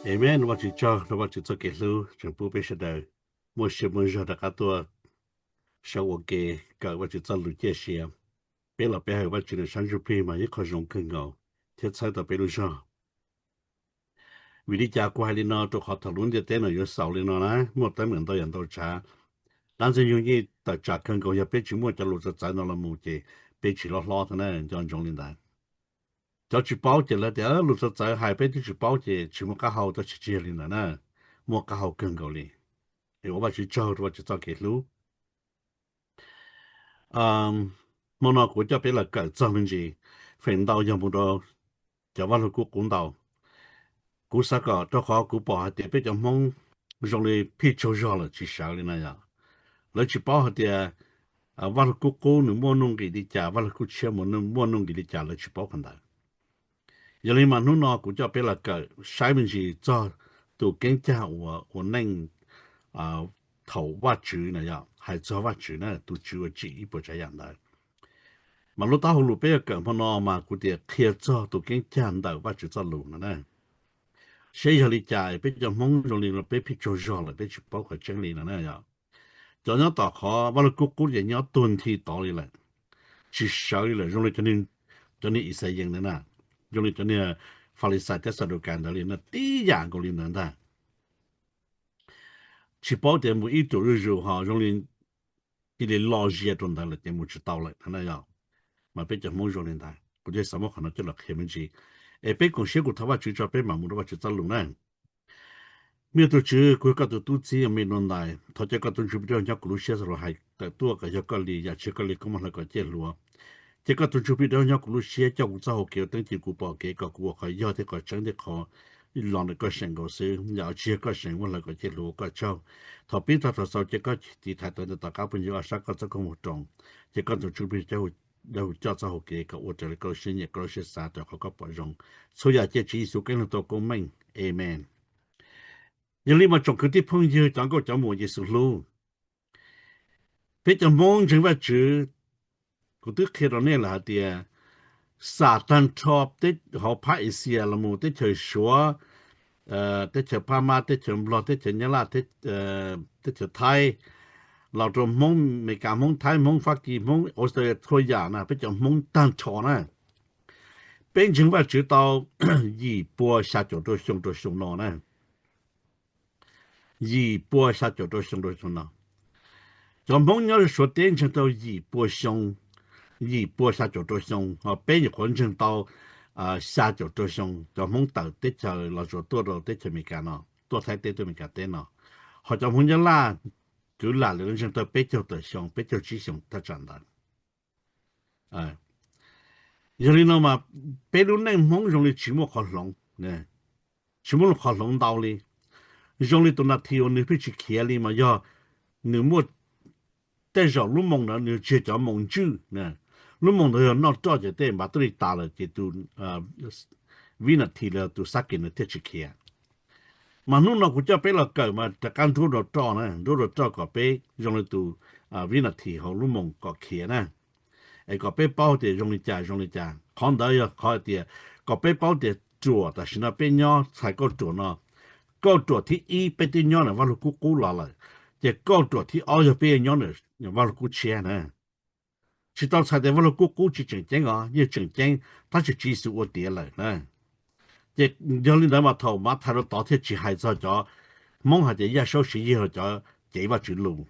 Amees, Vajtswv tsaug rau Vajtswv txoj kev hlub tseem pub peb sawv daws muaj siab muaj zog rov qab tuaj sawv ua ke kawm Vajtswv txoj lus ciaj sia. Peb los peb hawm Vajtswv nws sab ntsuj plig mas yog qhov zoo kawg nkaus thiab txhawb tau peb lub zog. Vim li cas kuv hais li no? Rau qhov thaum lub ntiaj teb no yuav xaus li no na, muaj teeb meem ntau yam ntau tsav. Dab ntxwg nyoog yeej tawm tsam kawg nkaus, yog peb tsis muaj cov lus txawv txawv no los mus ces peb tsis loj hlob thiab na, nco ntsoov li ntawd. Cov tsis paub ces lawv tias lus txawv txawv hais peb twb tsis paub ces tsis muaj qab hau, tab sis tsis yog li ntawd na, muaj qab hau kawg nkaus li. Es ua Vajtswv tsaug rau Vajtswv txoj kev hlub. Hmo no kuv coj peb los kawm txog me ntsis, feem ntau yog mus rau cov Vaj Lug Kub Qub ntau. Kuv xav kom, rau qhov kuv pom hais tias peb cov Hmoob zoo li phij tsaug zog lawm tsis sawv li na yom. Lawv tsis paub hais tias Vaj Lug Kub Qub nws muaj nuj nqis li cas, Vaj Lug Kub Tshiab muaj nuj nqis li cas, lawv tsis paub qhov ntawd. Yog li mas hnub no kuv coj peb los kawm saib me ntsis txog tus keeb cag uas ua neej thaum Vajtswv na yom, hais txog Vajtswv na, tus Tswv uas tsim ib puas tsav yam ntawd. Mas lub taub hau lus peb yuav kawm hmo no mas kuv tias qhia txog tus keeb cag ntawm Vajtswv txoj lus no na. Seb yog li cas peb cov Hmoob zoo li peb phij tsaug zog lawm peb tsis paub qhov tseeb li no na yom. Cov nyob tom qhov Vaj Lug Kub Qub ces nyob tuag nthi tod li lawm, tsis sawv li lawm, zoo li cov niag Ixayees ntawd na, zoo li cov niag Falixais thiab Xadukas ntawd li na, tib yam nkaus li ntawd ntag. Tsis paub tias mus ib ruam zuj zus ho zoo li cia li lo zia rau ntawd lawm ces mus tsis tau lawm na yom. Mas peb cov Hmoob zoo li ntawd, kuv thiaj xav muab qhov no coj los qhia me ntsis, es peb koom siab kuv thov Vajtswv tso peb mam mus rau Vajtswv txoj lus na. Me tus Tswv, kuv yog koj tus tub txib me dua ntais, thov cia koj tus Ntsuj Plig nyob kuv lub siab xav lus hais tawm tuaj kom yog koj li, yam tsis yog koj li koj muab hlawv kom ciaj hluas. Cia koj tus Ntsuj Plig nyob kuv lub siab coj kuv txoj hau kev ua teeb ci, kuv pom kev kom kuv ua qhov yog thiab qhov tseeb thiab qhov los ntawm koj seem nkaus xwb, yam tsis yog koj seem muab hlawv kom ciaj hluas ua koj tsaug. Thaum pib tag thaum xaus cia koj tiv thaiv tawm ntawm tom qab phooj ywg ob sab koj txoj koob mus roos, cia koj tus Ntsuj Plig coj hau coj txoj hau kev kom ua raws li koj lub siab nyiam koj lub siab xav rau qhov koj pom zoo. Txhua yam cia Tswv Yexus Khetos tau koob meej. Amees. Yog li mas tsoom kwv tij phooj ywg cov nkauj cov muam Yexus hlub, peb cov Hmoob ntseeg Vajtswv, kuv twb qhia rau nej lawm hais tias xam tag nrho hauv phab Axias los mus teb chaws Suav, teb chaws Phab Mab, teb chaws Nplog, teb chaws Nyab Laj, teb chaws Thaib, los rau Hmoob Amelikas, Hmoob Thaib, Hmoob Fab Kis, Hmoob Australia, txhua yam na peb cov Hmoob tag nrho na. Peb ntseeg Vajtswv tau yim pua xya caum rau xyoo rau xyoo no na. Yim pua xya caum rau xyoo rau xyoo no. Cov Hmoob nyob Suav teb ntseeg tau yim pua xyoo, yim pua xya caum rau xyoo, ho peb nyuam qhuav ntseeg tau xya caum rau xyoo. Cov Hmoob tawm teb chaws Los Tsuas tuaj rau teb chaws Amelikas no, tuaj Thaib teb tuaj Amelikas teb no, ho cov Hmoob Nyab Laj kwv lam lawv ntseeg tau peb caug tawm xyoo, peb caug tsib xyoo thaj tsam ntawd. Yog li no mas peb lub neej Hmoob zoo li tsis muaj qhov hloov, tsis muaj qhov hloov ntau li. Zoo li tus nas this uas nws pheej tsis khiav li mas yog nws muaj tej zaum lub moos ntawd nws tsis yog cov moos ntswj. Lub moos ntawd yog noj roj ces tej npav tuaj li tas lawm ces tus vib nas this los tus xab kes nws thiaj tsis khiav. Mas hnub no kuv coj peb los kawm mas rov qab nruab rau roj na, nruab rau roj kom peb zoo li tus vib nas this hauv lub moos kom khiav na. Es kom peb paub tias zoo li cas zoo li cas. Qhov ntawd yog qhov hais tias kom peb paub tias ruam tam sim no peb nyob txhais kauj ruam no, kauj ruam thib ib peb twb nyob ntawm Vaj Lug Kub Qub los lawm, ces kauj ruam thib ob yog peb nyob ntawm Vaj Lug Kub Tshiab na. Tsis tau txhais tias Vaj Lug Kub Qub tsis tseem ceeb os, yeej tseem ceeb, tab sis Tswv Yexus ua tiav lawm na. Ces yog li ntawd mas thaum Mathais rau tod thiaj tsis hais txog cov Hmoob hais tias Yaj Saub Siv Yig los cov cev Vajtswv lus,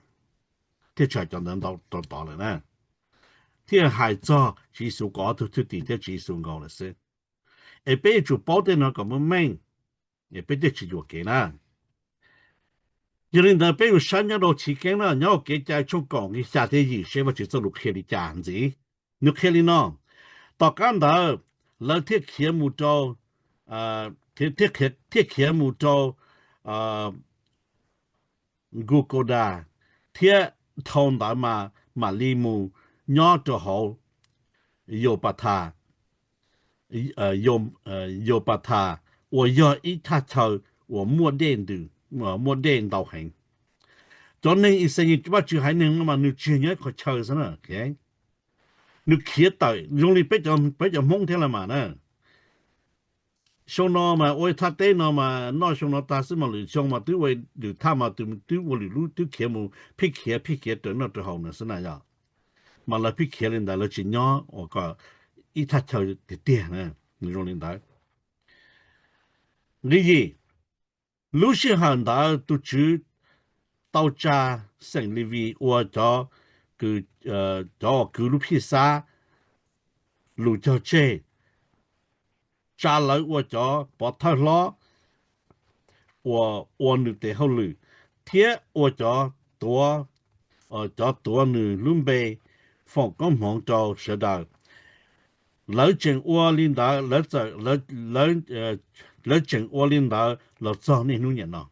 thiaj tsis hais cov ntawd rau tod lawm na. Thiaj hais txog Tswv Yexus kaum ob tug thwj tim thiab Tswv Yexus nkaus lawm xwb. Es peb yuav tsum paub tej no kom meej meej, es peb thiaj tsis yuam kev na. Yog li ntawd peb mus saib nyob rau Chiv Keeb na, nyob hauv Kev Cai tshooj kaum nqe xya thiab yim seb Vajtswv txoj lus qhia li cas ntxiv. Nws qhia li no: Tom qab ntawd lawv thiaj khiav mus rau, thiaj khiav mus rau Nkukodas, thiab dhau ntawd mas mam li mus nyob rau hauv Yaupathas, Yaupathas uas yog ib thaj chaw uas muaj dej ntws, muaj dej ntau heev. Cov neeg Ixayees Vajtswv haiv neeg no mas nws tsis nyob ib qhov chaw xwb na. Nws khiav tawm zoo li peb cov Hmoob thiab los mas na. Xyoo no mas ua ib thaj teb no mas noj xyoo no tag xwb mas lwm xyoo mas twb ua lwm thaj mas twb ua lwm lub twb khiav mus phij khiav phij khiav raws noj raws haus na xwb na yog. Mas lawv phij khiav li ntawd lawv tsis nyob ua kom ib thaj chaw tiag tiag na, nws zoo li ntawd. Nqi yim, lub sij hawm ntawd tus Tswv tau tsa xeem Levis ua cov, cov uas kwv lub phij xab lus cog tseg, tsa lawv ua cov pov thawj hlob uas ua nws tes hauj lwm, thiab ua cov tuav, cov tuav nws lub npe foom koob hmoov rau sawv daws. Lawv tseem ua li ntawd, lawv tseem ua li ntawd los txog niaj hnub niam no.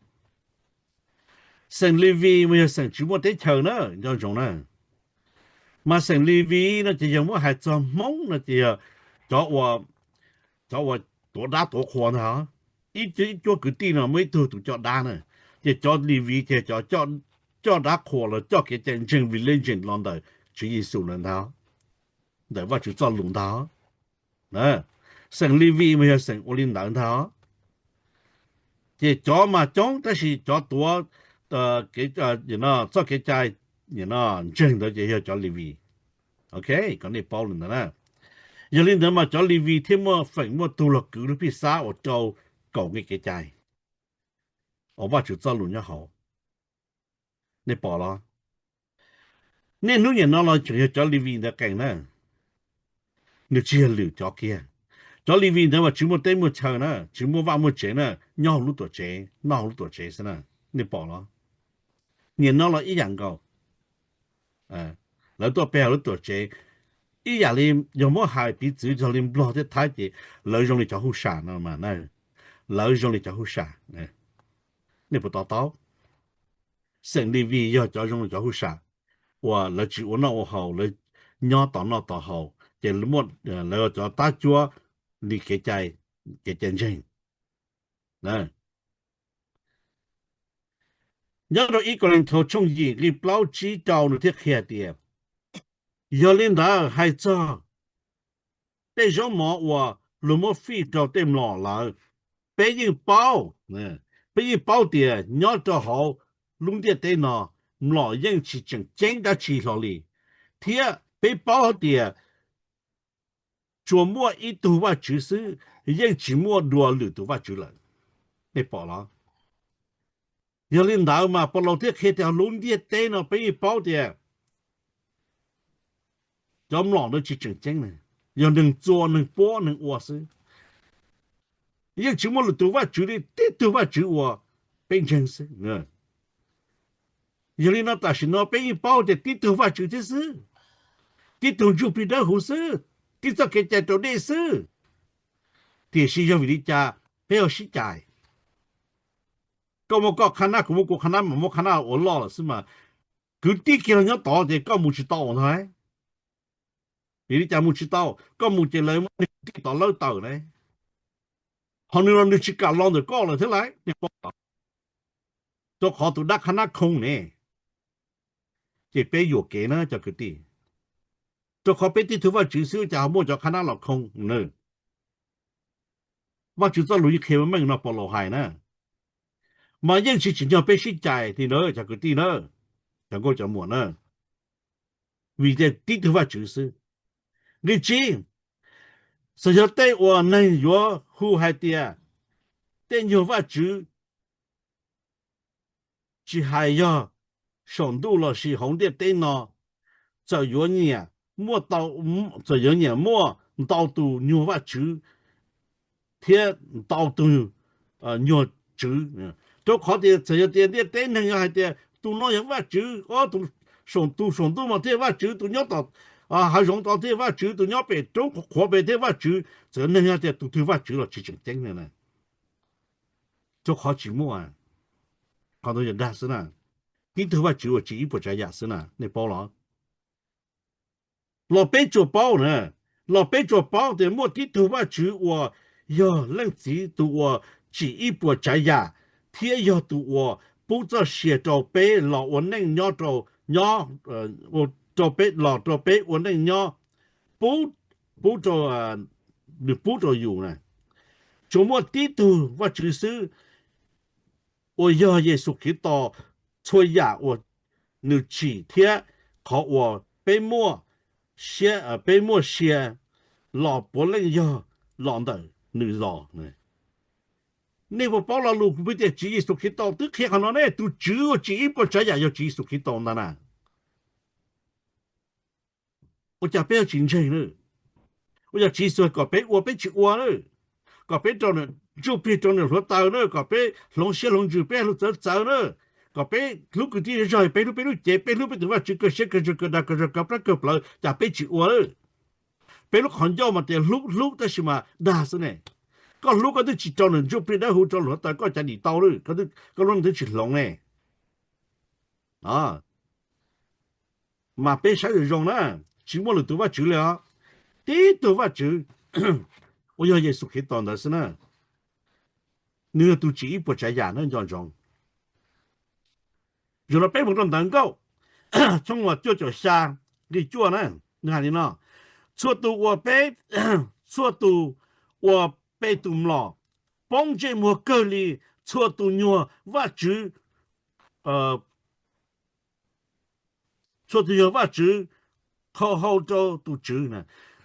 Xeem Levis mas yog xeem tsis muaj teb chaws na, nco ntsoov na. Mas xeem Levis no ces yog muab hais txog Hmoob no ces yog cov ua, cov ua tuav dab tuav qhua ntag. Ib cuab kwv tij no muaj ib tug tus coj dab na, ces cov Levis ces cov coj dab qhua los coj kev cai ntseeg vim leej ntseeg los ntawm Tswv Yexus lawm ntag, ntawm Vajtswv txoj lus ntag. Xeem Levis mas yog xeem ua li ntawd ntag. Ces cov mas coob tab sis cov tuav txoj kev cai ntseeg ntawd ces yog cov Levis. Ok, kom nej paub li ntawd na. Yog li ntawd mas cov Levis thiaj muaj feem muaj tug los kwv lub phij xab uas rau kaum nqe kev cai uas Vajtswv txoj lus nyob hauv. Nej pom los? Niaj hnub niam no los tseem yog cov Levis ntawd qees na. Nws tsis yog lwm cov kiag. Cov Levis ntawd mas tsis muaj teb muaj chaw na, tsis muaj vaj muaj tsev na, nyob hauv lub tuam tsev, noj hauv lub tuam tsev xwb na. Nej pom los? Niam no los ib yam nkaus. Lawv tuaj pe hauv lub tuam tsev, ib yam li yog muab hais piv txwv yog li Nplog thiab Thaib ces lawv zoo li cov huj sam no mas na. Lawv zoo li cov huj sam. Nej puas to taub? Xeem Levis yog cov zoo li cov huj sam uas lawv tsis ua noj ua haus, lawv nyob tos noj tos haus, ces lawv cov tab cuab li kev cai, kev cai ntseeg. Nyob rau ib Kauleethaus tshooj yim nqe plaub tsib rau nws thiaj qhia tias, yog li ntawd hais txog tej zaub mov uas luag muab fij rau tej mlom lawm, peb yeej paub, peb yeej paub tias nyob rau hauv lub ntiaj teb no, mlom yeej tsis tseem ceeb dab tsi hlo li, thiab peb paub hais tias tsuas muaj ib tug Vajtswv xwb, yeej tsis muaj dua lwm tus vaj tswv lawm. Nej pom los? Yog li ntawd mas Paulus thiaj qhia tias lub ntiaj teb no peb yeej paub tias cov mlom ntawd tsis tseem ceeb, yog neeg txua neeg puab neeg ua xwb. Yeej tsis muaj lwm tus vaj tswv li, tib tug Vaj tswv uas peb ntseeg xwb. Yog li no tam sim no peb yeej paub tias tib tug Vaj tswv thiab xwb, tib tug ntsuj plig dawb huv xwb, tib txoj kev cai raus dej xwb. Tiam sis yog vim li cas peb ho sib cais? Koj muaj koj qhab nab, kuv muaj kuv qhab nab, mas muab qhab nab ua loj lawm xwb mas, kwv tij kiag los nyob tod ces koj mus tsis tau ntag. Vim li cas mus tsis tau? Koj mus ces lawv muab neeg kwv tij tod lawb tawm ne. Ho nws los nws tsis kam los ntawm koj lawm thiab lauj. Rau qhov tus dab qhab nab khoo ne. Ces peb yuam kev na cov kwv tij. Rau qhov peb tib tug Vaj tswv xwb cas ho muaj cov qhab nab los khoo na. Vaj tswv txoj lus yeej qhia meej meej no Paulus hais na. Mas yeej tsis tsim nyog peb sib cais li na cov kwv tij na, cov nkauj cov muam na. Vim tias tib tug Vaj tswv xwb. Nqi tsib, txawm yog tej uas neeg yuav hu hais tias tej nyuag vaj tswv, tsis hais yog saum ntuj lossis hauv ntiaj teb no, txawm yuav nyiam muaj, txawm yuav nyiam muaj ntau tus nyuag vaj tswv thiab ntau tus nyuag tswv, rau qhov tias txawm yog tias ntiaj teb neeg yog hais tias tus no yog vaj tswv, tus saum ntuj mas thiaj vaj tswv, tus nyob tom hav zoov tod thiaj vaj tswv, tus nyob pem roob qhuav pem thiaj vaj tswv, txawm neeg yog tias tus twg vaj tswv los tsis tseem ceeb na. Rau qhov tsis muaj, qhov ntawd yog dag xwb na. Tib tug vaj tswv uas tsim ib puas tsav yam xwb na, nej paub los? Los peb tsuas paub na, los peb tsuas paub tias muaj tib tug vaj tswv uas yog leej txiv tus uas tsim ib puas tsav yam, thiab yog tus uas pub txoj sia rau peb los ua neej nyob rau, nyob rau peb, los rau peb ua neej nyob, pub, pub rau, nws pub rau yus na. Tsuas muaj tib tug Vajtswv xwb, uas yog Yexus Khetos, txhua yam uas nws tsim thiab qhov uas peb muaj, peb muaj sia los puav leej yog los ntawm nws los. Nej puas paub lo lus kuv piav tias Tswv Yexus Khetos twb qhia qhov no ne? Tus Tswv uas tsim ib puas tsav yam yog Tswv Yexus Khetos ntag na. Ua cas peb yuav tsis ntseeg na? Ua cas Tswv Yexus kom peb ua peb tsis ua na? Kom peb rau ntsuj plig rau nws hluav taws na, kom peb hloov siab hloov ntsws peb hlub txawv txawv na, kom peb hlub kwv tij zej zog peb hlub peb lub cev, peb hlub peb tus Vajtswv kawg siab kawg ntsws kawg dag kawg zog kawg plab kawg plawv, cas peb tsis ua na? Peb lub qhov ncauj mas tias hlub hlub tab sis mas dag xwb ne. Koj hlub koj twb tsis rau nws ntsuj plig dawb huv rau hluav taws koj cas dim tau na, koj lub neej twb tsis hloov ne. Mas peb saib zoo zoo na, tsis muaj lwm tus vaj tswv li os, tib tug Vaj Tswv uas yog Yexus Khetos ntawd xwb na. Nws yog tus tsim ib puas tsav yam na, nco ntsoov. Zaum no peb mus rau ntawv Nkauj tshooj uas cuaj caum xya nqe cuaj na, nws hais li no: Txhua tus ua peb, txhua tus ua peb tus mlom poob ntsej muag kawg li, txhua tus nyuag vaj tswv, txhua tus yog vaj tswv qhau hau rau tus Tswv na.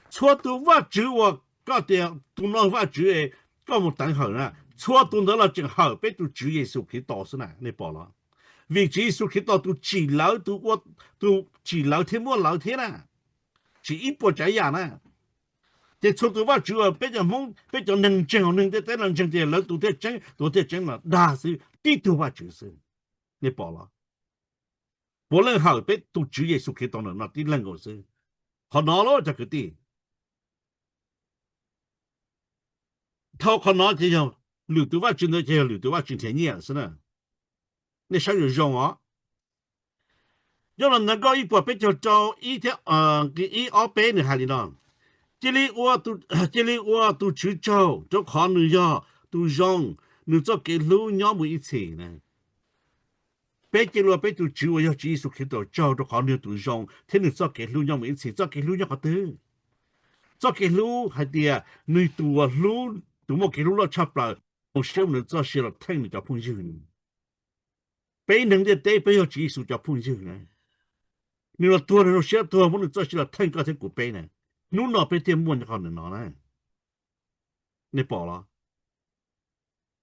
Txhua tus vaj tswv uas koj tias tus no vaj tswv, koj mus teev hawm na, txhua tus ntawd los tseem hawm peb tus Tswv Yexus Khetos xwb na, nej pom los? Vim Tswv Yexus Khetos tus tsim lawv, tus tsim lawv thiab muab lawv thiab na, tsim ib puas tsav yam na. Ces txhua tus vaj tswv uas peb cov Hmoob, peb cov neeg ntseeg hauv neeg ntiaj teb no ntseeg tias lawv tus thiaj tseeb, tus thiaj tseeb los dag xwb, tib tug vaj tswv xwb, nej pom los? Puav leej hawm peb tus Tswv Yexus Khetos ntawm no tib leeg nkaus xwb. Qhov no los cov kwv tij, dhau qhov no ces yog lwm tus vaj tswv ntawd ces yog lwm tus vaj tswv nrhiav nyiaj xwb na. Nej saib zoo zoo os. Nyob los ntawv Nkauj ib puas peb caug rau ib thiab nqe ib ob peb nws hais li no: Cia li ua tus Tswv tsaug rau qhov nws yog tus zoo, nws txoj kev hlub nyob mus ib txhis na. Peb cia li ua peb tus Tswv uas yog Tswv Yexus Khetos tsaug rau qhov nws yog tus zoo thiab nws txoj kev hlub nyob mus ib txhis. Txoj kev hlub nyob qhov twg? Txoj kev hlub hais tias nws tus uas hlub, tus muaj kev hlub loj tshaj plaws, rau siab muab nws txoj sia los theej nws cov phooj ywg. Peb neeg ntiaj teb peb yog Tswv Yexus cov phooj ywg na. Nws los tuag, nws rau siab tuag muab nws txoj sia los theej koj thiab kuv peb na. Hnub no peb thiaj muaj qhov no na. Nej pom los?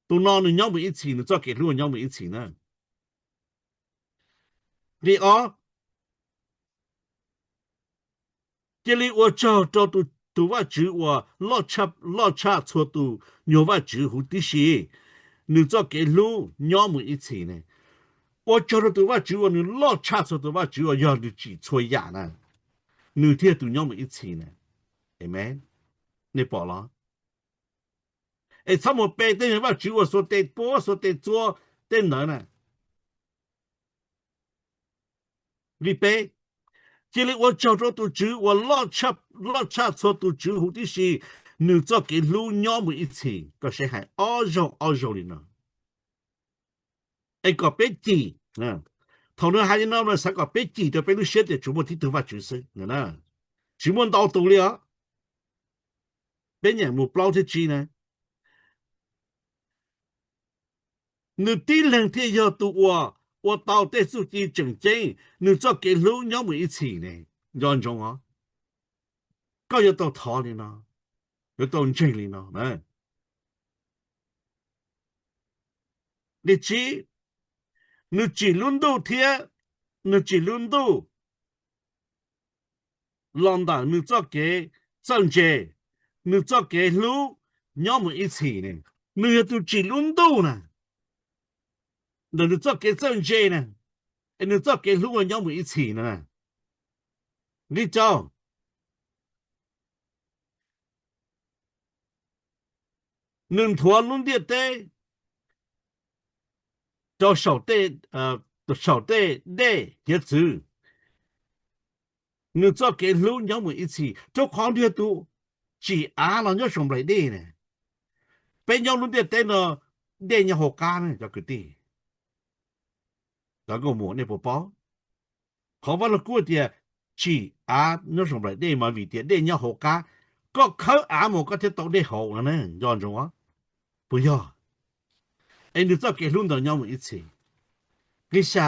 Tus no nws nyob mus ib txhis, nws txoj kev hlub nyob mus ib txhis na. Nqe ob, cia li ua tsaug rau tus Vajtswv uas loj tshaj txhua tus nyuag vaj tswv huv tib si, nws txoj kev hlub nyob mus ib txhis ne. Ua tsaug rau tus Vajtswv uas nws loj tshaj txhua tus vaj tswv uas yog nws tsim txhua yam na, nws thiaj tus nyob mus ib txhis na. Amen. Nej pom los? Es txhob mus pe tej vaj tswv uas xuas tes puab xuas tes txua tej ntawd na. Nqe peb, cia li ua tsaug rau tus Tswv uas loj tshaj txhua tus tswv huv tib si, nws txoj kev hlub nyob mus ib txhis. Koj saib hais ob zaug ob zaug li no. Es kom peb cim, thaum nws hais li no mas xav kom peb cim rau peb lub siab tias tsuas muaj tib tug Vajtswv xwb. Tsis muaj ntau tus li os. Peb nyeem mus plaub thiab tsib na. Nws tib leeg thiaj yog tus uas ua tau tej txuj ci tseem ceeb, nws txoj kev hlub nyob mus ib txhis ne. Nco ntsoov os, koj yuav tau thov li no, yuav tau ntseeg li no na. Nqe tsib, nws tsim lub ntuj thiab, nws tsim lub ntuj los ntawm nws txoj kev txawj ntse, nws txoj kev hlub nyob mus ib txhis ne. Nws yog tus tsim lub ntuj na, ntawm nws txoj kev txawj ntse na, es nws txoj kev hlub uas nyob mus ib txhis na. Nqe rau, nws nthuav lub ntiaj teb rau saum tej dej hiav txwv, nws txoj kev hlub nyob mus ib txhis, rau qhov nws yog tus tsim av los nyob saum nplaim dej ne. Peb nyob lub ntiaj teb no, dej nyob hauv qab ne cov kwv tij. Cov nkauj muam nej puas paub? Qhov Vaj Lug Kub tias tsim av nyob saum nplaim dej mas vim tias dej nyob hauv qab, koj khawb av mus koj thiaj tau dej haus no ne, nco ntsoov os. puas yog? Es nws txoj kev hlub ntawd nyob mus ib txhis. Nqi xya,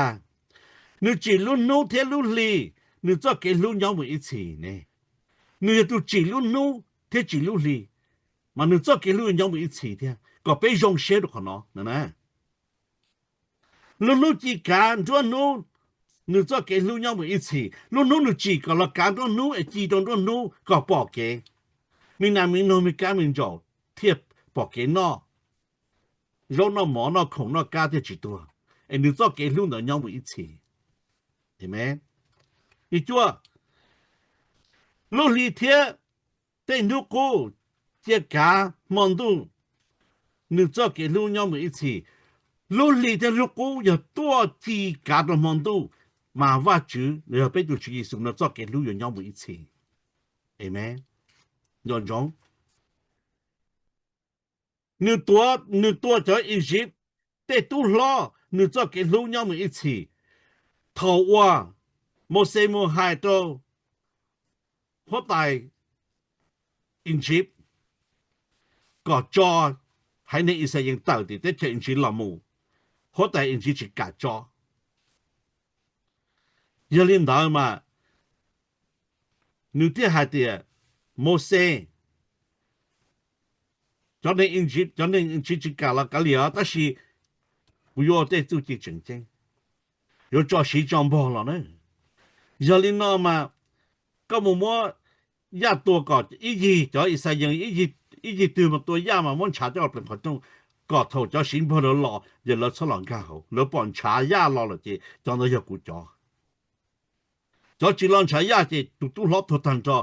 nws tsim lub hnub thiab lub hli, nws txoj kev hlub nyob mus ib txhis ne. Nws yog tus tsim lub hnub thiab tsim lub hli, mas nws txoj kev hlub nyob mus ib txhis thiab. Kom peb zoo siab rau qhov no na. Lub hnub ci kav nruab hnub, nws txoj kev hlub nyob mus ib txhis. Lub hnub nws tsim kom los kav nruab hnub es ci rau nruab hnub kom pom kev. Me nas me noog me kab me ntsaum thiaj pom kev noj, zaub noj mov noj khoom noj kab thiaj tsis tuag. Es nws txoj kev hlub ntawd nyob mus ib txhis. Amen. Nqi cuaj, lub hli thiab tej hnub qub cia kav hmo ntuj, nws txoj kev hlub nyob mus ib txhis. Lub hli thiab lub qub yog tuaj ci kav rau hmo ntuj, mas Vajtswv, yog peb tus Tswv Yexus no txoj kev hlub yuav nyob mus ib txhis. Amen. Nco ntsoov, nws tuav, nws tua cov Iziv tej tub hlob, nws txoj kev hlub nyob mus ib txhis. Thaum uas Mauxes mus hais rau huab tais Iziv kom tso haiv neeg Yixalayees tawm tim teb chaws Iziv los mus, huab tais Iziv tsis kam tso. Yog li ntawd mas nws thiaj hais tias, Mauxes, cov neeg Iziv, cov neeg Iziv tsis kam los kav liam, tab sis kuv yuav ua tej txuj ci tseem ceeb, yuav tso siv tso npog los na. Yog li no mas koj mus muab yaj tua kom ib yig, cov Yixalayees ib yig twg mas tua yaj mas muab ntshav coj los plees qhov rooj, kom thaum cov siv npog lawv los ces lawv txhob los nkag hauv, lawv pom ntshav yaj los lawm ces cov ntawd yog kuv cov. Cov tsis los ntshav yaj ces tus tub hlob tuag tag nrho,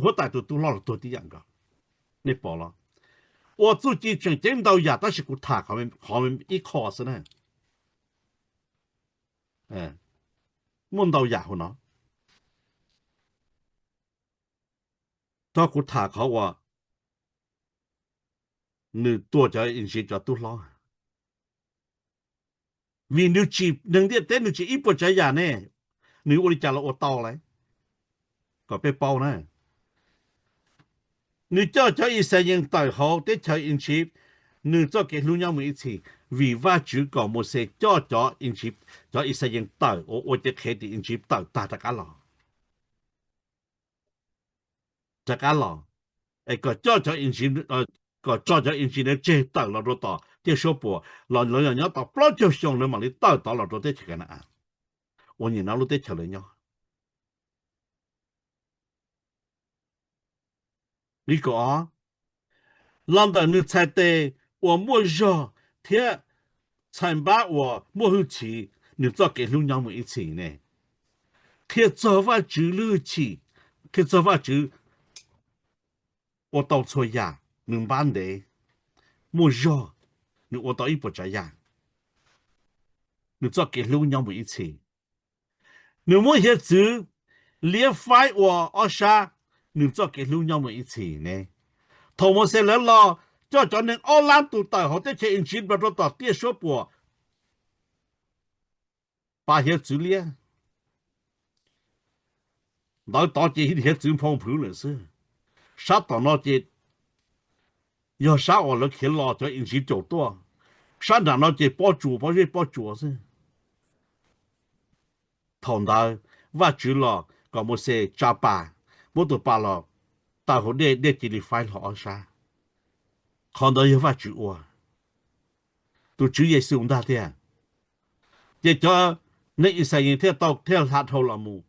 huab tais tus tub hlob los tuag tib yam nkaus. Nej pom los? Ua txuj ci tseem ceeb ntau yam tab sis kuv tham qhov ib qho xwb na. Muaj ntau yam hauv no. Thaum kuv tham qhov uas nws tua cov Iziv cov tub hlob, vim nws tsim neeg ntiaj teb, nws tsim ib puas tsav yam ne, nws ua li cas los ua tau lawm. Kom peb paub na, nws coj cov Yixalayees tawm hauv teb chaws Iziv, nws txoj kev hlub nyob mus ib txhis, vim Vajtswv kom Mauxes coj cov Iziv, cov Yixalayees tawm uas ua cev qhev tim Iziv tawm tag rov qab los, rov qab los, es kom coj cov Iziv, kom tso cov Iziv ntawd tseg tawm los rau tom tiaj suab puam los lawv yog nyob tau plaub caug xyoo lawv mam li tawm tod los rau teb chaws Kana-as uas nyim no lub teb chaws lawv nyob. Nqi kaum ob, los ntawm nws txhais tes uas muaj zog thiab txhais npab uas muaj hwj chim, nws txoj kev hlub nyob mus ib txhis ne. Qhia txog Vajtswv lub hwj chim, qhia txog Vajtswv ua tau txhua yam, nws npab ntev, muaj zog, nws ua tau ib puas tsav yam, nws txoj kev hlub nyob mus ib txhis. Nws muab hiav txwv liab faib ua ob sab, nws txoj kev hlub nyob mus ib txhis ne. Thaum Mauxes lawv los coj cov neeg ob lab tus tawm hauv teb chaws Iziv los rau tom tiaj suab puam, pas hiav txwv liab, ntawd tod ces hiav txwv nphoo nphwv lawm xwb. Sab tom no ces yog sab uas lawv khiav los cov Iziv caum tuaj, sab nram no ces pob tsuas, pob zeb pob tsuas xwb. Thaum ntawd Vajtswv los kom Mauxes tsa pas, muab tus pas los taw hauv dej, dej cia li faib hlo ob sab. Qhov ntawd yog Vajtswv ua, tus Tswv Yexus ntag tiag. Ces cov neeg Yixalayees thiaj tau thiaj hla dhau los mus.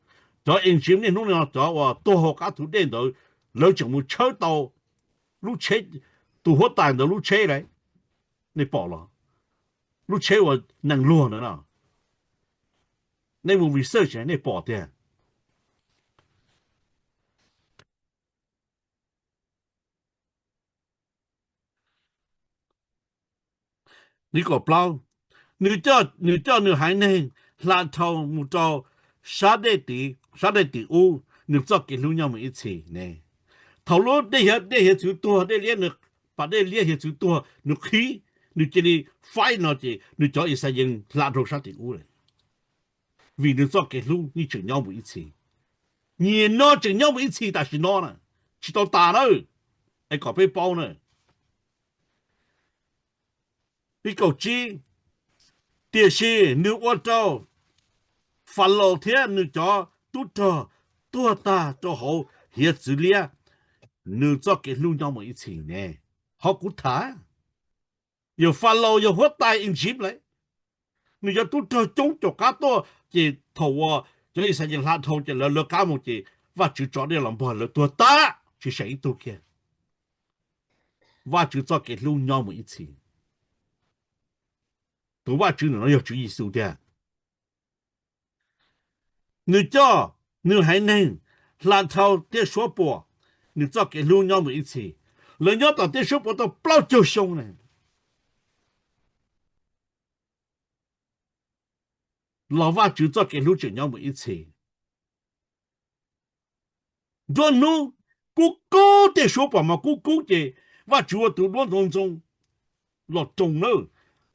Cov Iziv niaj hnub no cov uas tuag hauv qab tus dej ntawd, lawv tseem mus tshawb tau lub tsheb, tus huab tais ntawd lub tsheb lawm. Nej pom los? Lub tsheb uas nees luag ntawd no, nej mus research nej pom tiag. Nqi kaum plaub, nws coj, nws coj nws haiv neeg hla dhau mus rau sab dej tim, sab dej tim ub, nws txoj kev hlub nyob mus ib txhis ne. Thaum lub dej hiav, dej hiav txwv tuag, dej liab, pas dej liab hiav txwv tuag, nws qhib, nws cia li faib no ces nws cov Yixalayees hla dhau sab tim ub lawm. Vim nws txoj kev hlub yeej tseem nyob mus ib txhis. Nyias no tseem nyob mus ib txhis tam sim no na, tsis tau tas na, es kom peb paub na. ib kaum tsib, tiam sis nws ua rau Falaus thiab nws cov tub rog tuag tag rau hauv hiav txwv liab, nws txoj kev hlub nyob mus ib txhis ne. Ho kuv tham, yog Falaus yog huab tais Egypt lawm, nws cov tub rog coob caum qab tuaj, ces thaum uas cov Yixalayees hla dhau ces lawv lawv qab mus ces Vajtswv tso dej los npog lawv tuag tag tsis seem ib tug kiag. Vajtswv txoj kev hlub nyob mus ib txhis. Tus Vajtswv ntawm no yog Tswv Yexus tiag. Nws coj nws haiv neeg hla dhau tiaj suab puam, nws txoj kev hlub nyob mus ib txhis. Lawv nyob tom tiaj suab puam tau plaub caug xyoo na, los Vajtswv txoj kev hlub tseem nyob mus ib txhis. Nruab hnub kub kub, tiaj suab puam mas kub kub ces Vajtswv ua tus duab ntxoov ntxoo los roos na.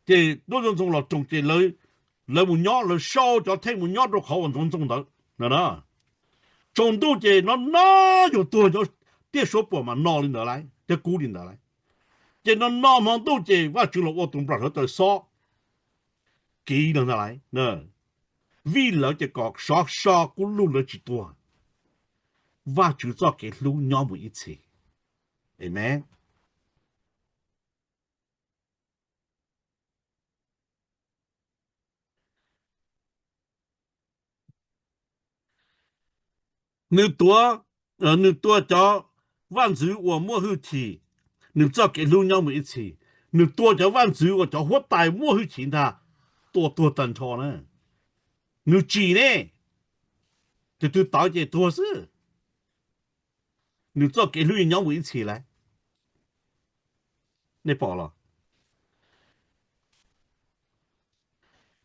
Ces duab ntxoov ntxoo los roos ces lawv mus nyob, lawv sau cov theej mus nyob rau qhov uas ntxoov ntxoo ntawd no. Tsaus ntuj ces no no yus tuag, tiaj suab puam mas no li ntawd lauj, thiab kub li ntawd lauj. Ces no no hmo ntuj ces Vajtswv los ua tus nplam hluav taws xob kiv no ntag lauj, vij lawv ces kom sov so kub lug lawv tsis tuag. Vajtswv txoj kev hlub nyob mus ib txhis. Amees. Nws tuav, nws tua cov vaj ntxwv uas muaj hwj chim, nws txoj kev hlub nyob mus ib txhis. Nws tua cov vaj ntxwv uas cov huab tais muaj hwj chim ntag, tua tuag tag nrho na. Nws tsim ne, tus twg tawv ces tuag xwb. Nws txoj kev hlub yeej nyob mus ib txhis lawm. Nej pom los?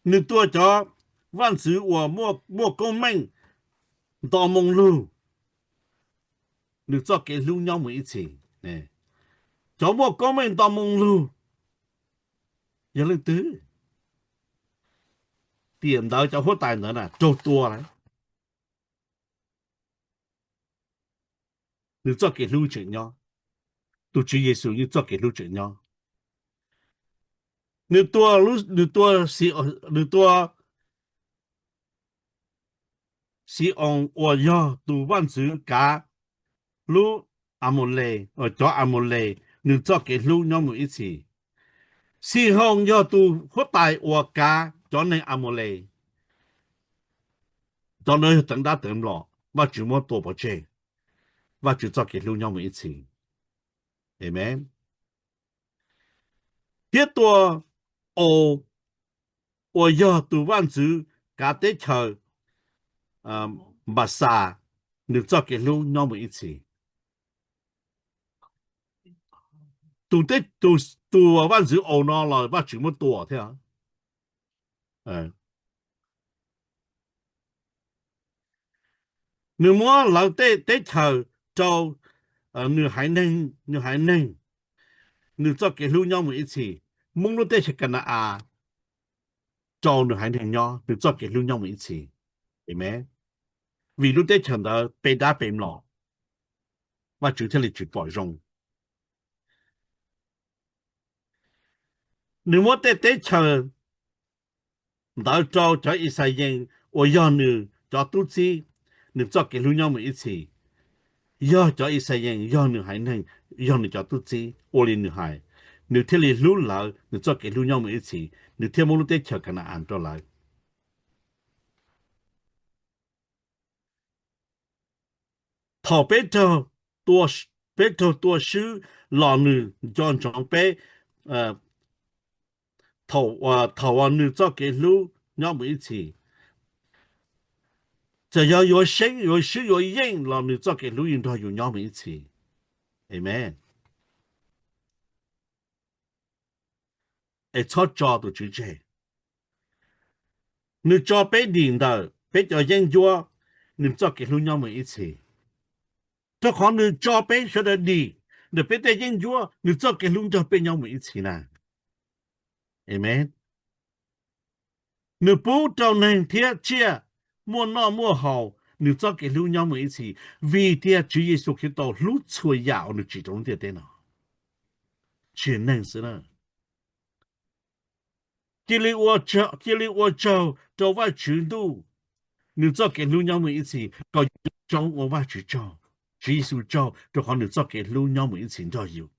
Nws tua cov vaj ntxwv uas muaj koob meej nto moo lug, nws txoj kev hlub nyob mus ib txhis. Cov muaj koob meej nto moo lug yog leej twg? Tiam ntawd cov huab tais ntawd na raug tua lawm. Nws txoj kev hlub tseem nyob. Tus Tswv Yexus yeej txoj kev hlub tseem nyob. Nws tua, nws tua, nws tua Xi-oos uas yog tus vaj ntxwv kav lub Amaules, cov Amaules, nws txoj kev hlub nyob mus ib txhis. Xi-oos yog tus huab tais uas kav cov neeg Amaules. Cov ntawd yog teev dab teev mlom, Vajtswv muab tua pov tseg. Vajtswv txoj kev hlub nyob mus ib txhis. Amees. Thiab tua Aus uas yog tus vaj ntxwv kav teb chaws Npaxas, nws txoj kev hlub nyob mus ib txhis. Tus, tus vaj ntxwv Aus no los Vajtswv muab tua thiab. Nws muab lawv tej teb chaws rau nws haiv neeg, nws haiv neeg, nws txoj kev hlub nyob mus ib txhis. Muab lub teb chaws Ka na-as rau nws haiv neeg nyob, nws txoj kev hlub nyob mus ib txhis. Amees. Vim lub teb chaws ntawd pe dab pe mlom, Vajtswv thiaj li tsis pom zoo. Nws muab tej teb chaws ntawd rau cov Yixalayees uas yog nws cov tub txib, nws txoj kev hlub nyob mus ib txhis. Yog cov Yixalayees yog nws haiv neeg, yog nws cov tub txib ua li nws hais, nws thiaj li hlub lawv, nws txoj kev hlub nyob mus ib txhis, nws thiaj muab lub teb chaws Ka na-as rau lawv. Thaum peb raug, peb raug tua swb los nws nco ntsoov peb, thaum, thaum uas nws txoj kev hlub nyob mus ib txhis. Txawm yog yuav seeb yuav swb yuav yeej los nws txoj kev hlub yeej nrog yus nyob mus ib txhis. Amees. Es txhob tso tus Tswv tseg. Nws tso peb dim ntawm peb cov yeeb ncuab, nws txoj kev hlub nyob mus ib txhis. Rau qhov nws tso peb sawv daws dim ntawm peb tej yeeb ncuab, nws txoj kev hlub nrog peb nyob mus ib txhis na. Amees. Nws pub rau neeg thiab tsiaj muaj noj muaj haus, nws txoj kev hlub nyob mus ib txhis, vim tias Tswv Yexus Khetos hlub txhua yam uas nws tsim rau lub ntiaj teb no, tsis yog neeg xwb na. Cia li ua tsaug, cia li ua tsaug rau Vajtswv Ntuj, nws txoj kev hlub nyob mus ib txhis, kom zoo ua Vajtswv tsaug, Tswv Yexus tsaug, rau qhov nws txoj kev hlub nyob mus ib txhis nrog yus.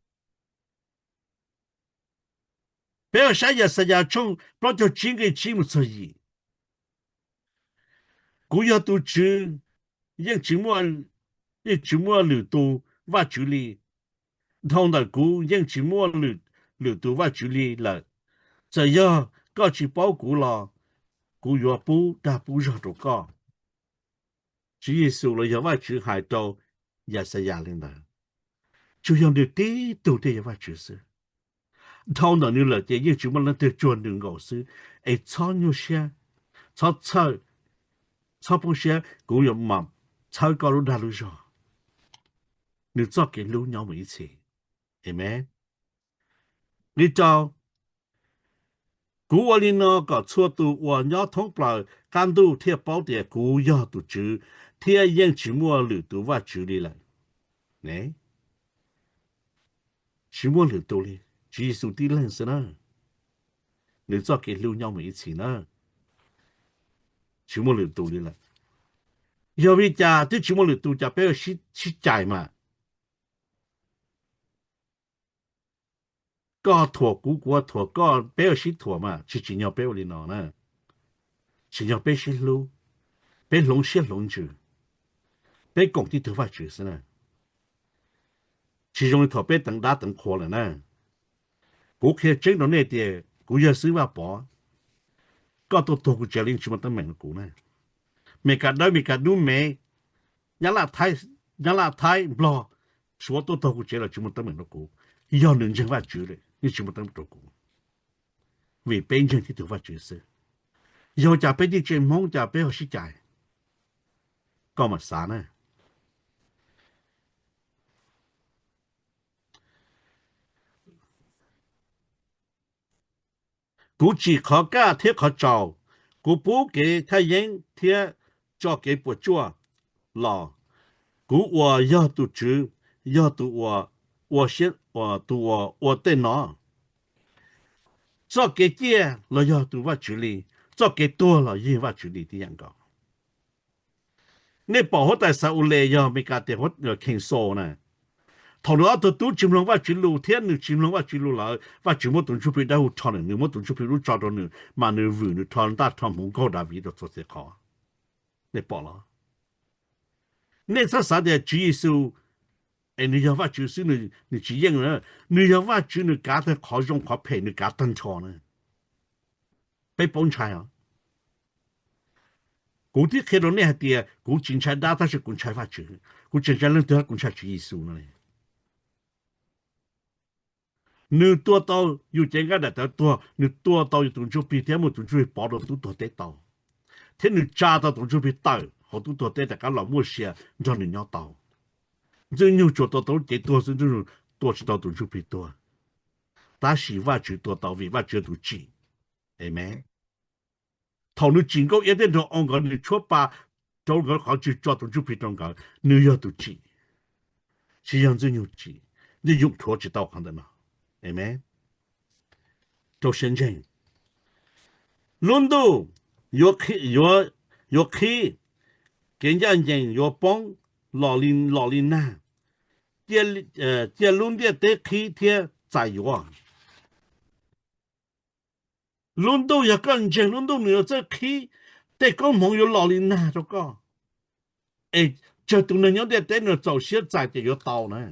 Peb saib Yaxayas tshooj plaub caug tsib nqe tsib mus txog yim. Kuv yog tus Tswv, yeej tsis muaj, yeej tsis muaj lwm tus Vajtswv li. Dhau ntawm kuv yeej tsis muaj lwm, lwm tus Vajtswv li lawm. Txawm yog koj tsis paub kuv los kuv yuav pub dag pub zog rau koj. Tswv Yexus los yog Vajtswv hais rau Yaxayas li ntawd. Tsuas yog nws tib tug thiaj yog Vajtswv xwb. Dhau ntawm nws lawm ces yeej tsis muaj leej twg cuag nws nkaus xwb. Es txhob nyuaj siab, txhob txhawj, txhob poob siab, kuv yuav mam txhawb koj lub dag lub zog. Nws txoj kev hlub nyob mus ib txhis. Amees. Li rau, kuv ua li no kom txhua tus uas nyob thoob plaws qab ntuj thiaj paub tias kuv yog tus Tswv, thiab yeej tsis muaj lwm tus Vajtswv li lawm. Ne, tsis muaj lwm tus li, Tswv Yexus tib leeg xwb na. Nws txoj kev hlub nyob mus ib txhis na. Tsis muaj lwm tus li lawm. Yog vim li cas twb tsis muaj lwm tus cas peb ua sib, sib cais mas? Koj thuam kuv, kuv thuam koj, peb ua sib thuam mas tsis tsim nyog peb ua li no na. Tsim nyog peb sib hlub, peb hloov siab hloov ntsws, peb koom tib tug Vajtswv xwb na. Tsis zoo li thaum peb teev dab teev qhua lawm na. Kuv qhia tseeb rau nej tias kuv yog xib hwb Vaj Pov, koj tuaj tuag kuv tsev los yeej tsis muaj teeb meem rau kuv na. Mes Kas dawb, Mes Kas dub, Mev, Nyab Laj, Thaib, Nyab Laj, Thaib, Nplog, Suav tuaj tuag kuv tsev los tsis muaj teeb meem rau kuv. Yog nws ntseeg Vajtswv lawm yeej tsis muaj teeb meem rau kuv, vim peb ntseeg tib tug Vajtswv xwb. Yog cas peb tib tsev Hmoob cas peb ho sib cais? Koj mam xav na. Kuv tsim qhov kaj thiab qhov tsaus, kuv pub kev thaj yeeb thiab tso kev puas tsuaj los. Kuv uas yog tus Tswv, yog tus uas ua siab, tus uas ua tej no. Txoj kev ciaj los yog tus Vajtswv li, txoj kev tuag los yog Vajtswv li tib yam nkaus. Nej pom huab tais Xa-ules yog Mes Kas tias King Saul na, thaum nws ob tug tub tsis mloog Vajtswv lus thiab nws tsis mloog Vajtswv lus lawm, Vajtswv muab tus ntsuj plig dawb huv rho nws, nws muab tus ntsuj plig lub tso rau nws, mas nws vwm nws rho ntaj rho hmuv nkaug Daviv rau txhua txhia qhov. Nej pom los? Nej txhob xav tias Tswv Yexus es nws yog Vajtswv xwb, nws tsis yeej na. Nws yog Vajtswv, nws kav tag qhov zoo qhov phem, nws kav tag nrho na. Peb paub ntshai os. Kuv twb qhia rau nej hais tias kuv tsis ntshai dab tab sis kuv ntshai Vajtswv, kuv tsis ntshai leej twg, kuv ntshai Tswv Yexus no. Nws tua tau yus cev nqaij daim tawv tuag, nws tua tau yus tus ntsuj plig thiab muab tus ntsuj plig pov rau tub tuag teb tau, thiab nws tsa tau tus ntsuj plig tawm hauv tub tuag teb rov qab los muaj sia nrog nws nyob tau. Ntxwg Nyug tsuas tua tau lub cev tuag xwb, Ntxwg Nyug tua tsis tau tus ntsuj plig tuag. Tab sis Vajtswv tua tau vim Vajtswv yog tus tsim. Amees. Thaum nws tsim Nkauj Iab thiab Nraug Oo nkawd, nws tshuab pa rau nkawd qhov tswv tso tus ntsuj plig rau nkawd, nws yog tus tsim, tsis yog Ntxwg Nyug tsim. Ntxwg Nyug rhuav tsis tau qhov ntawm no. Amees. Rau siab ntseeg. Lub ntuj yuav qhib, yuav qhib, kev ncaj ncees yuav poob los li, los li nag, cia lub ntiaj teb qhib thiab txais yuav. Lub ntuj, yog koj ntseeg lub ntuj, nws yuav txawj qhib, tej koob hmoov yuav los li nag rau koj. Es tsawg tus neeg nyob ntiaj teb no txaus siab txais tias yuav tau na.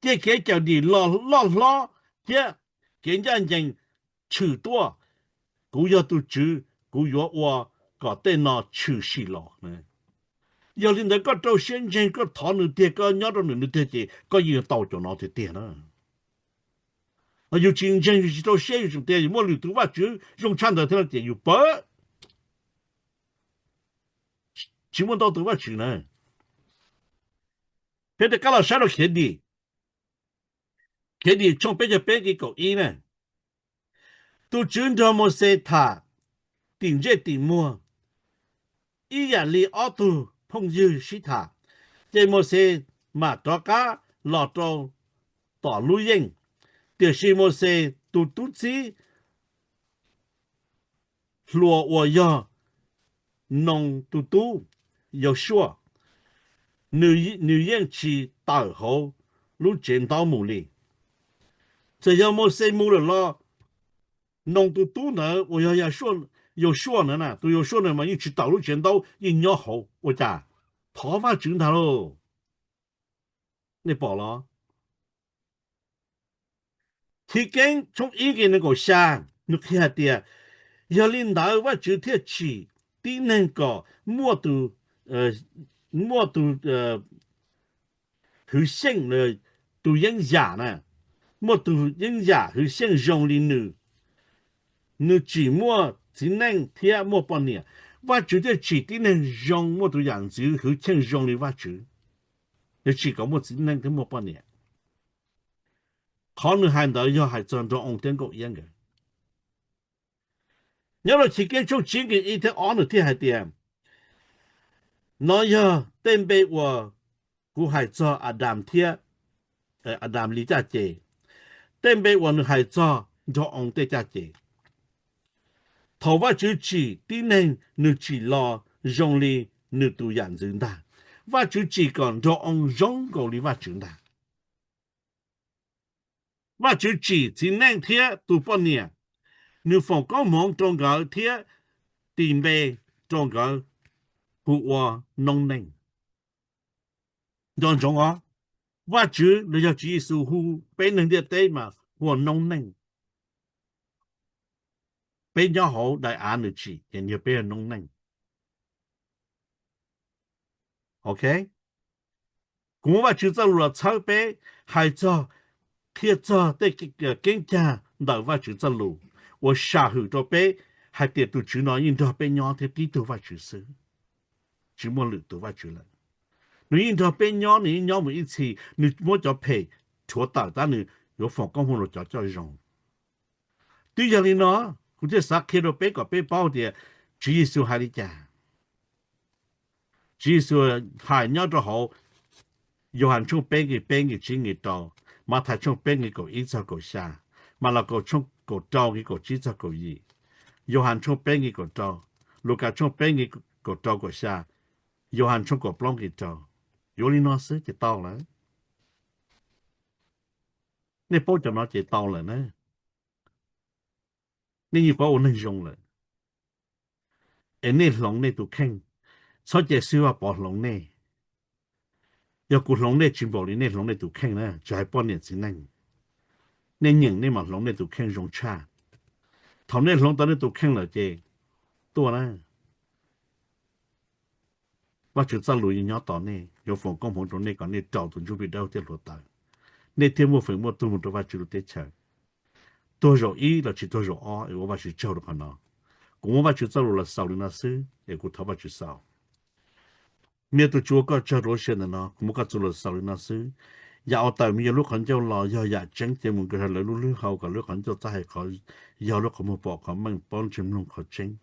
Cia kev cawm dim los loj hlob thiab kev ncaj ncees tshwm tuaj. Kuv yog tus Tswv, kuv yuav ua kom tej no tshwm sim los. Yog li ntawd koj rau siab ntseeg, koj thov nws tiag, koj nyob rau nws, nws tiag ces koj yeej yuav tau cov no tiag tiag na. Yus tsis ntseeg, yus tsis rau siab, yus tseem tias yus muaj lwm tus vaj tswv zoo tshaj ntawd thiab no ces yus pawv. Tsis muaj ntau tus vaj tswv na. Peb rov qab los saib rau Khiav Dim, Khiav Dim tshooj peb caug peb nqe kaum ib na. Tus Tswv nrog Mauxes tham tim ntsej tim muag ib yam li ob tug phooj ywg sib tham, ces Mauxes mam rov qab los rau tom lub yeej. Tiam sis Mauxes tus tub txib hluas uas yog Noos tus tub Yausuaj, nws yeej tsis tawm hauv lub tsev ntaub mus li. Txawm yog Mauxes mus lawm los Noos tus tub ntawd uas yog Yausuaj ntawd na, tus Yausuaj ntawd mas yeej tsis tawm lub tsev ntaub, yeej nyob hauv. Ua cas? Thov Vajtswv ntag lauj. Nej pom los? Chiv Keeb tshooj ib nqe nees nkaum xya, nws qhia hais tias, yog li ntawd Vajtswv thiaj tsim tib neeg kom muaj tus, muaj tus hwv xyeej, tus yeeb yam na, muaj tus yeeb yam hwv xyeej zoo li nws. Nws tsim muaj txiv neej thiab muaj poj niam. Vajtswv thiaj tsim tib neeg zoo muaj tus yam ntxwv hwv xyeej zoo li Vajtswv. Nws tsim kom muaj txiv neej thiab muaj poj niam. Qhov nws hais ntawd yog hais txog nraug oo thiab nkauj iab nkawd. Nyob rau Chiv Keeb tshooj tsib nqe ib thiab ob nws thiaj hais tias, no yog tej npe uas kuv hais txog Adas thiab, Adas li caj ces, tej npe uas nws hais txog nraug oo tej caj ces. Thaum Vajtswv tsim tib neeg nws tsim los zoo li nws tus yam ntxwv ntag. Vajtswv tsim kom nraug oo zoo nkaus li Vajtswv ntag. Vajtswv tsim txiv neej thiab tus poj niam, nws foom koob hmoov rau nkawd thiab tis npe rau nkawd hu ua noob neej. Nco ntsoov os, Vajtswv los yog Tswv Yexus hu peb neeg ntiaj teb mas hu ua noob neej. Peb nyob hauv daim av nws tsim ces yog peb yog noob neej. Ok, kuv muab Vajtswv txoj lus los txhawb peb, hais txog, qhia txog tej keeb cag ntawm Vajtswv txoj lus uas sam hwm rau peb hais tias tus Tswv no yeej nrog peb nyob thiab tib tug Vajtswv xwb, tsis muaj lwm tus Vajtswv lawm. Nws yeej nrog peb nyob, nws yeej nyob mus ib txhis, nws muab cov phem rhuav tawm tab nws yuav foom koob hmoov rau cov coj zoo. Twb yog li no, kuv thiaj xav qhia rau peb kom peb paub tias Tswv Yexus hais li cas. Tswv Yexus hais nyob rau hauv Yauhas tshooj peb nqe peb nqe tsib nqe rau, Mathais tshooj peb nqe kaum ib txog kaum xya, Malakaus tshooj kaum rau nqe kaum tsib txog kaum yim, Yauhas tshooj peb nqe kaum rau, Lukas tshooj peb nqe kaum rau kaum xya, Yauhas tshooj kaum plaub nqe rau. Yuav li no xwb ces tau lawm. Nej paub cov no ces tau lawm na. Nej yeej paub ua neeg zoo lawm. Es nej hloov nej tus kheej, txhob cia Xib Vaj Pov hloov nej. Yog kuv hloov nej tsis npaum li nej hloov nej tus kheej na, tsis hais poj niam txiv neej. Nej nyeem nej mam hloov nej tus kheej zoo tshaj. Thaum nej hloov tau nej tus kheej lawm ces tuaj na. Vajtswv txoj lus yeej nyob tos nej, yuav foom koob hmoov rau nej kom nej raug tus ntsuj plig dawb thiab hluav taws, nej thiaj muaj feem muaj tug mus rau Vajtswv lub teb chaws. Tuag zaum ib los tsis tuag zaum ob es ua Vajtswv tsaug rau qhov no. Kuv muab Vajtswv txoj lus los xaus li no xwb es kuv thov Vajtswv xaus. Me tus Tswv, ua koj tsaug rau lub sij hawm ntawm no, kuv muab koj txoj lus xaus li no xwb. Yam uas tawm me yog lub qhov ncauj los yog yam tseeb, ces mus nkag rau lawv lub hlwb hau kom lub qhov ncauj txhais hais qhov yog lub qhov muag pom qhov meej, paub ntseeg mloog qhov tseeb,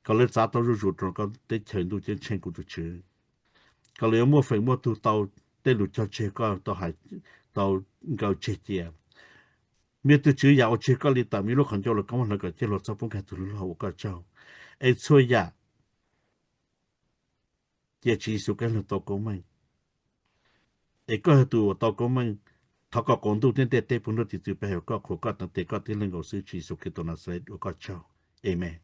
kom lawv txav tau zuj zus rau koj teb chaws ntuj ceeb tsheej, kuv tus Tswv. Kom lawv yuav muaj feem muaj tug tau tej lus cog tseg koj tau nkaw tseg cia. Me tus Tswv, yam uas tseg koj li tawm me lub qhov ncauj los koj muab hlawv kom ciaj hluas txhob pub nkag tug hlwb hau, ua koj tsaug. Es txhua yam cia Tswv Yexus Khetos tau koob meej. Es koj yog tus uas tau koob meej, thov kom qaum ntuj thiab ntiaj teb puv nrog tiv txwv pe hawm koj, qhuas koj, teev tes koj tib leeg nkaus xwb, Tswv Yexus Khetos Naxales ua koj tsaug. Amees.